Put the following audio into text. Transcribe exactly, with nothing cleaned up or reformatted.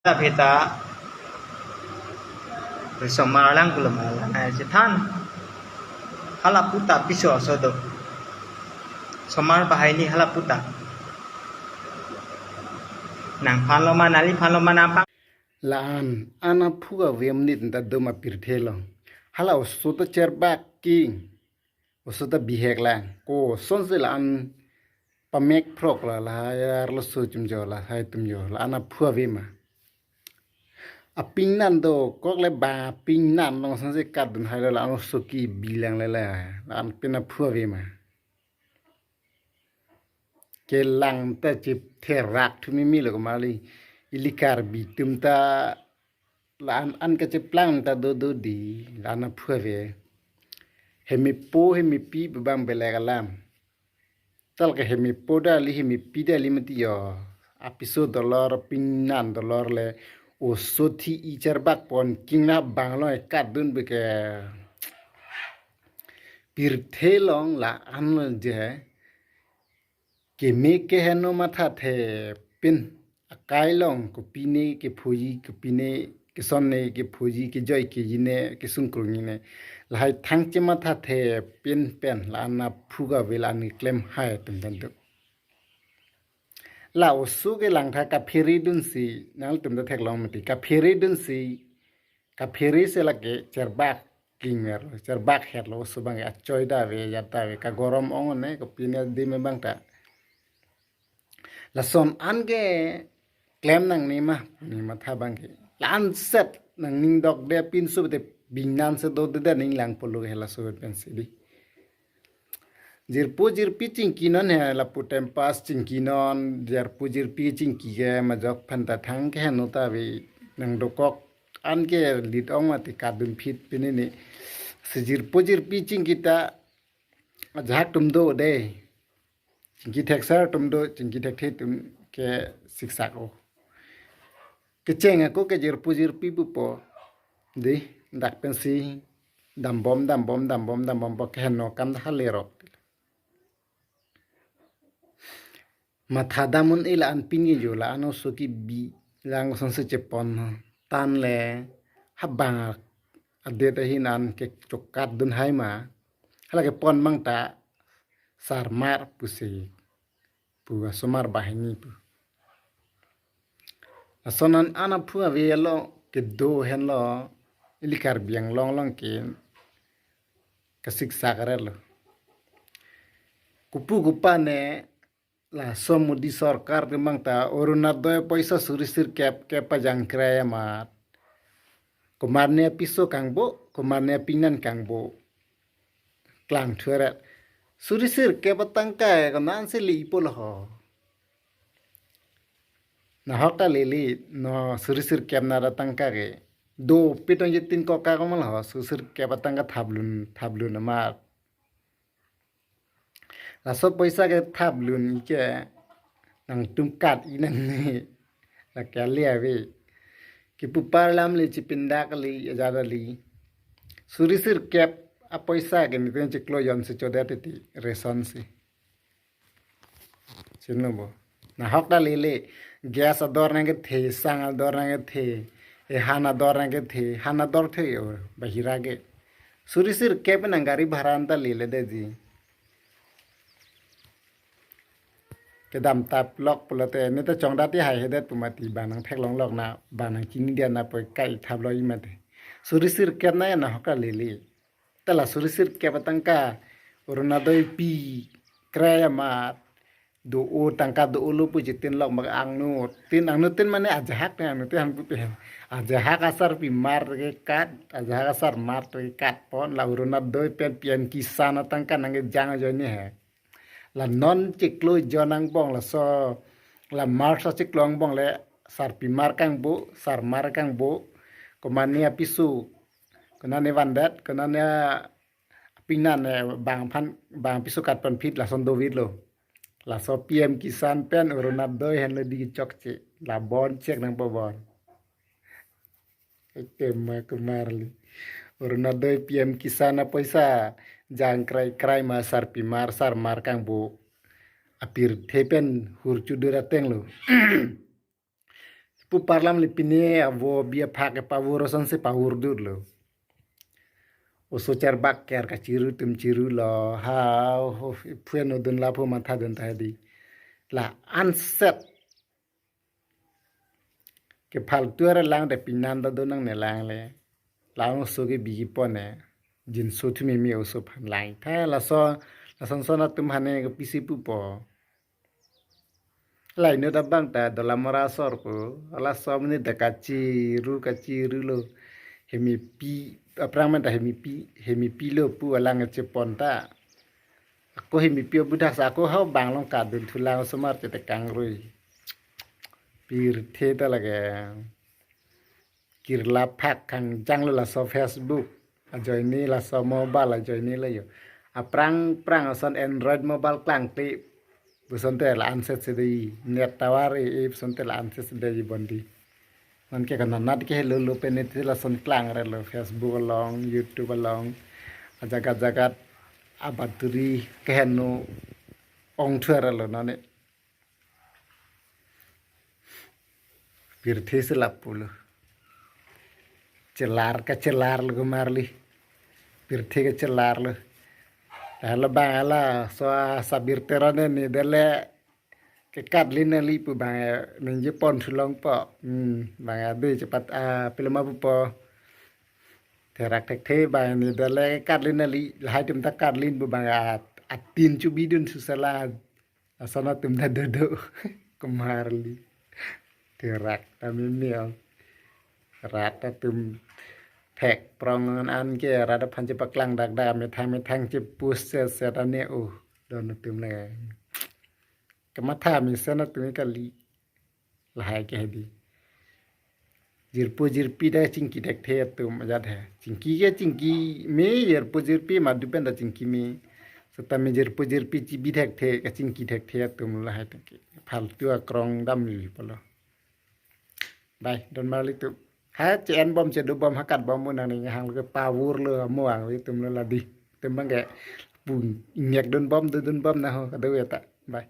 Lapen ta risomar lang pulo ma, la nai chethan. Hala puta piso aso do. Somar banghini hala puta. Nangphan lo ma, neli phan lo ma, nangphan. La-an, an aphu ave amonit ta do ma pirthe along. Hala oso ta cherbak king. Oso ta bihek lang. Kosonsi la-an pamek phrok la, lahai arloso atum jo, lahai atum jo, la-an aphu ave ma. Apingnan dokok le ba apingnan along sangse katdun hai lo, la-an oso kebi lang le la, la-an pen aphu ave ma. Kelang ta chiptherak thu mimi lo kemali, ili Karbi atum ta la-an an kacheplang ta do do di, la-an aphu ave. Hemepo hemepi bebang belek alam. Tal ke hemepo dali hemepi dali mati jo. Apiso dolor, apingnan dolor le oso thi-i cherbak pon king, la bang along katdun beke. Pirthe along la-an je keme keheno matha thepin, akai along kopine kephoji, kopine kesonne kephoji, kejoi kejine, kesungkrung jine, lahai thang chematha thepin pen la-an aphu ave, la-an keklem hai atum ta do. La oso ke langtha kaphere dunsi, nangtum ta theklong mati, kaphere dunsi, kaphere si lake cherbak king ver lo, cherbak het lo, oso abang achoi ta ave, ajat ta ave, kagorom ong ne, kopine adim abang ta. Lason an keklem nangne ma, ne matha abang ke. La-an set nangning dokde pinso te bingnan se dode de ning lang pulo ke, laso pensi di. Jirpo jirpi chingki non he, lapu time pass chingki non, jirpo jirpi chingki ke majok aphan ta thang keheno ta ave, nang dokok an ke lit ong mati katdun phit pini ni. Si jirpo jirpi chingki ta ajahak atum do de. Chingki theksar atum do, chingki thekthe atum ke siksak o. Kecheng ako ke jirpo jirpi pupo. Di, dak pensi dambom, dambom, dambom, dambom po, keheno akam ta halerok. Matha dam un-e, la-an pini jo, la-an oso kebi lang sangse chepon tan le, ha bang adet ahin an kechokat dun hai ma. Hala kepon abang ta sarmar pusi pu, asomar banghini pu. Lason an an aphu ave lo, kedo henlo, ili Karbi Anglong along ke kasiksak ret lo. Kopu kopa ne, laso Modi sorkar atum abang ta Orunodoi apoisa suri sirkep ke pajangkrai amat. Komatne apiso kangbo, komatne apingnan kangbo. Klang thuret. Suri sirkep atangka konatsi le-ipo lo ho. Nahok ta lele, no suri sirkep nat atangka ke. Dopik tong je tin koka komal ho, suri sirkep atangka thaplun, thaplun amat. Laso apoisa ke thaplun ke nangtum kat-i nangne. Lake ale ave. Kipu parlam le chipindak le ajat le. Suri sirkep apoisa ke nelitum chiklo jon si chodet titi ration si. Chinilo bo. Nahok ta lele. Gas ador nangkethe, sang ador nangkethe, e han ador nangkethe, han ador the o, bahira ke. Suri sirkep nang gari bhara an ta lele detji. Kedam tap lok pulote, ne ta chongdat ti hai hedet pu mati, bang nang theklong lok na, bang nang chini dia na poi kai thap lo i mati. Suri sirkep na ya nahok ta lele. Te la suri sirkep atangka Orunodoi pikrai amat, do-o tangka do-o lo pu chitin lok bak angno. Tin angno tin mane ajahak ne angno tin hangpu pen. Ajahak asarpimar ke kat, ajahak asarmar ke kat pon, la Orunodoi pen P M Kisan atangka nangkejang ajoine he. La non chiklo jon angbong laso, la March achiklo angbong le sarpimar kangbo, sarmar kangbo, komatne apiso, konatne vandet, konatne apingnan, eh, bang aphan, bang apiso kat pon phit lason dovit lo. Laso P M Kisan pen Orunodoi henlo di chokche, la bon chek nangpo bon. Tema kemarli. Orunodoi P M Kisan apoisa jangkrai krai ma sarpimar sarmar kangbo apirthe pen hurchudur ateng lo. pu parlam le pine avo bi aphak ke pavur ason si pavur dut lo. Oso charbak ker kachiru tum chiru lo. Ha, oh, phueno dun la phu matha dun ta di. La anset. Ke phaltu ara lang de pinan da dun nang ne lang le. Lang oso ke bigi pon ne. Jinso thu mimi oso phan lang. Tha laso, lason son atum hane ke pisi pupo. Laino da bang ta dolamora sor ko. Ala som ni da kachiru kachiru lo. Hemipi, aphrang man ta hemipi, hemipi lo pu alang chepon ta. Ako hemipi abudak sa ako hau bang long kadun thulang osomar chete kangrui. Pirthe ta lage. Kirla phak kangjang lo laso Facebook. Ajoine laso mobile ajoine lo yo. Aphrang phrang ason Android mobile klang te. Puson te la anset se dei net tower e, e puson te la anset se dei bondi. Non ke kananat ke helo lo pen te lason klang re lo Facebook along, YouTube along. Ajagat jagat abaturi keheno ong thu re lo non e. Pirthe si lapu lo. Chelar kachelar lo kemarli. Pirthe kachelar lo. Hala bang hala so asabir teron ne ni dele ke katlin neli pu bang ningje pon thulong po. Hmm, bang ade chepat a pilma pupo. Therak thekthe bang ni dele ke katlin neli lahai tum ta katlin pu bang a atin chu bidun susala. Asana tum ta dodo. Kemarli. Therak ta mimi. Rat atum thek prong an ke rat aphan chepaklang dak dak methang methang chepus set set ane uh. Don atum le. Kematha mesen atum kali. Lahai ke hedi. Jirpo jirpi da chingki thekthe atum ajat he. Chingki ke chingki me jirpo jirpi madu pen da chingki me. Seta me jirpo jirpi chibi thekthe ka chingki thekthe atum lahai tangki. Phaltu akrong damli polo. Bai, don marli tu. Ha, che-en bom, che-do bom, hakat bom mo nang ning hang lo ke pavur lo mo ang lo tum lo ladi. Tum bang ke pun ingek don bom, do don bom na ho, kado ya ta. Bai.